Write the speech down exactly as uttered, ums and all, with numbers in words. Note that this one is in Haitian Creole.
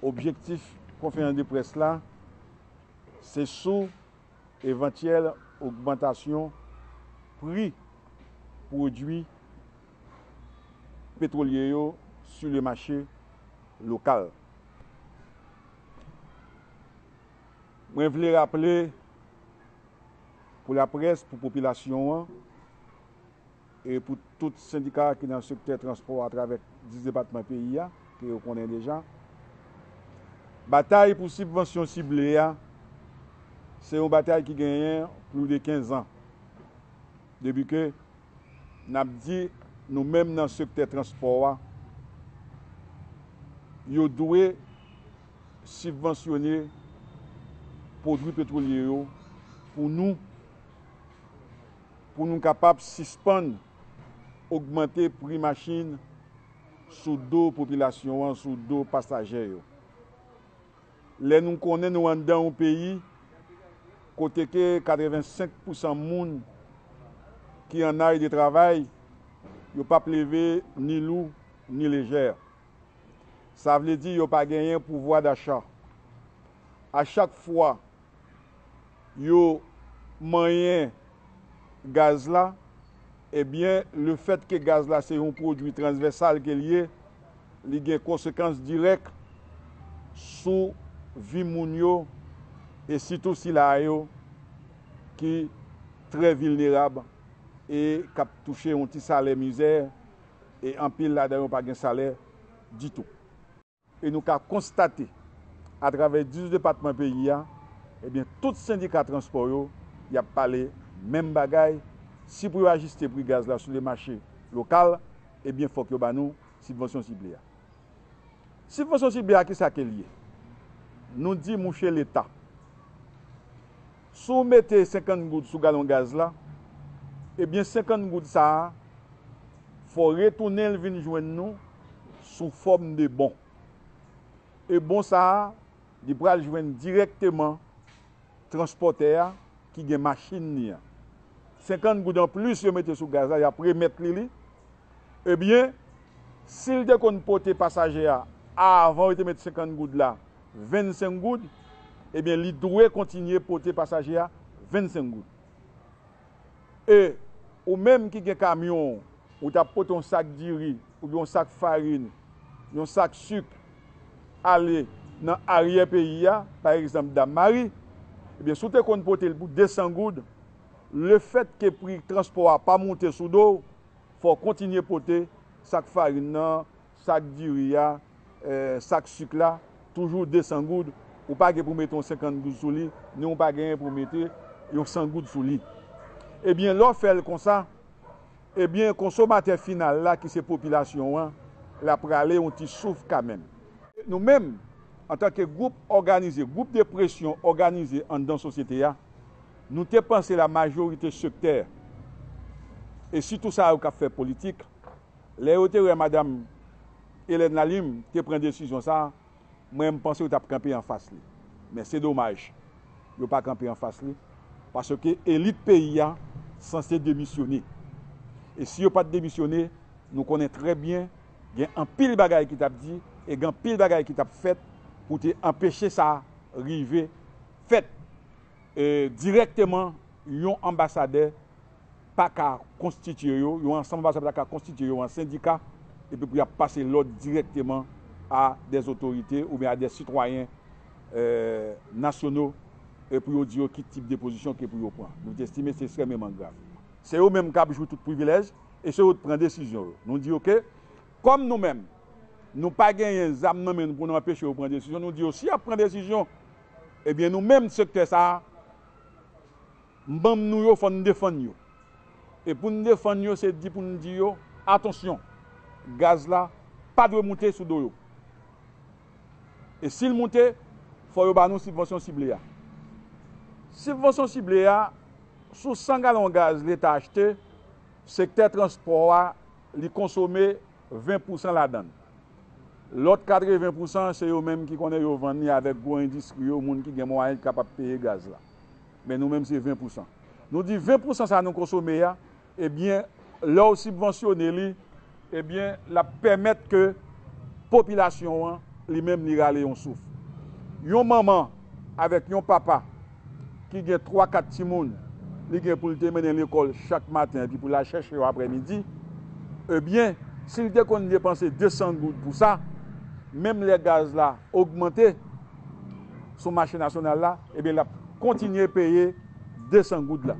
Objektif konferans de près la, se sou evantyèl ogmantasyon pri pwodui petwolye yo sur le marché local. Mwen vle raple pou laprès, pou popilasyon an, e pou tout sendika ki nan sektè transpò atravè dis depatman peyi a, ke yo konnen deja. Batay pou sibvansyon sible a, se yon batay ki genyen plis de kenz an. Depi ke n ap di nou menm nan sektè transpò a, yo dwe sibvansyone pwodui petwolye yo pou nou, pou nou kapab sispann ogmante pri machin sou do popilasyon an, sou do pasaje yo. Lè nou konnen nou anndan yon peyi kote ke katrevensenk pousan moun ki an aj de travay, yo p ap leve ni lou ni lejè. Sa vle di yo pa genyen pouvwa dacha. A chak fwa yo manyen gaz la, ebyen, lefètke gaz la se yon pwodui transvèsal ke l ye, li gen konsekans dirèk sou vi moun yo, e sitou sila yo ki trè vilnerab e k ap touche yon ti salè mizè, e anpil ladan yo pa gen salè ditou. E nou ka konstate, atravè dis depatman peyi a, ebyen, tout sendika transpò yo, y ap pale menm bagay. Si pou yo ajiste pri gaz la sou le mache lokal, ebyen, fòk yo ba nou sibvansyon sible a. Sibvansyon sible a, kisa ke l ye? Nou di, mouche Leta, si w mete senkant goud sou galon gaz la, ebyen, senkant goud sa a, fò w retounen l vin jwenn nou sou fòm de bon. E bon sa a, li pral jwenn dirèkteman transpòtè a ki gen machin li an. Senkant goud anplis yo mete sou gaz la, y ap remèt li li. Ebyen, si l te konn pote pasaje a, avan yo te met senkant goud la, vennsenk goud, ebyen, li dwe kontinye pote pasaje a vennsenk goud. E ou menm ki gen kamyon, ou t ap pote yon sak diri, oubyen yon sak farin, yon sak sik, ale nan aryè peyi a, pa egzanp, Dam Mari, ebyen, si w te konn pote l pou desan goud, lefètke pri transpò a pa moute sou do w, fò w kontinye pote sak farin nan, sak diri a, eh, sak sik la, toujou desan goud. Ou pa gen pou mete yon senkant goud sou li, ni ou pa genyen pou mete yon san goud sou li. Ebyen, lè w fè l konsa, ebyen, konsomatè final la, ki se popilasyon an, l ap rale yon ti souf kanmenm. Nou menm, antanke gwoup òganize, gwoup de presyon òganize anndan sosyete a, nou te panse la majorite sektè, e sitou sa yo k ap fè politik, lè yo te wè madanm Hélène Lalim te pran desizyon sa a, mwen, m panse yo t ap kanpe anfas li. Men se domaj, yo pa kanpe anfas li, paske elit peyi a sanse demisyone. E si yo pa t demisyone, nou konnen trè byen, gen anpil bagay ki t ap di, e gen anpil bagay ki t ap fèt pou te anpeche sa rive fèt. E, dirèkteman, yon anbasadè pa ka konstitye yo, yon ansanm anbasadè pa ka konstitye yo an sendika, epi pou y ap pase lòd dirèkteman a dè otorite oubyen a dè sitwayen, eh, nasyono, e pou yo di yo ki tip de pozisyon ke pou yo pran. Nou estime se ekstrèmeman grav. Se yo menm k ap jwi tout privilèj, e se yo k pran desizyon yo. Nou di yo ke, kòm nou menm, nou pa genyen zam nan men nou pou nou anpeche yo pran desizyon, nou di yo si y ap pran desizyon, ebyen, nou menm sektè sa a, manm nou yo, fò n defann yo. E pou n defann yo, se di pou n di yo, atansyon, gaz la pa dwe moute sou do yo. E si l moute, fò yo ba nou sibvansyon sible a. Sibvansyon sible a, sou san galon gaz Leta achte, sektè transpò a, li konsome ven pousan ladan l. Lòt katreven pousan, se yo menm ki konnen yo vann li avèk gwo endistri yo, moun ki gen mwayen ki kapab peye gaz la. Men nou menm, se ven pousan. Nou di ven pousan sa nou konsome a, ebyen, lè w sibvansyone li, ebyen, l ap pèmèt ke popilasyon an li menm li rale yon souf. Yon manman avèk yon papa ki gen twa kat timoun, li gen pou l te mennen lekòl chak maten epi pou l al chèche yo aprèmidi, ebyen, si l te konn depanse de san goud pou sa, menm lè gaz la ogmante sou mache nasyonal la, ebyen, l ap kontinye peye de san goud la.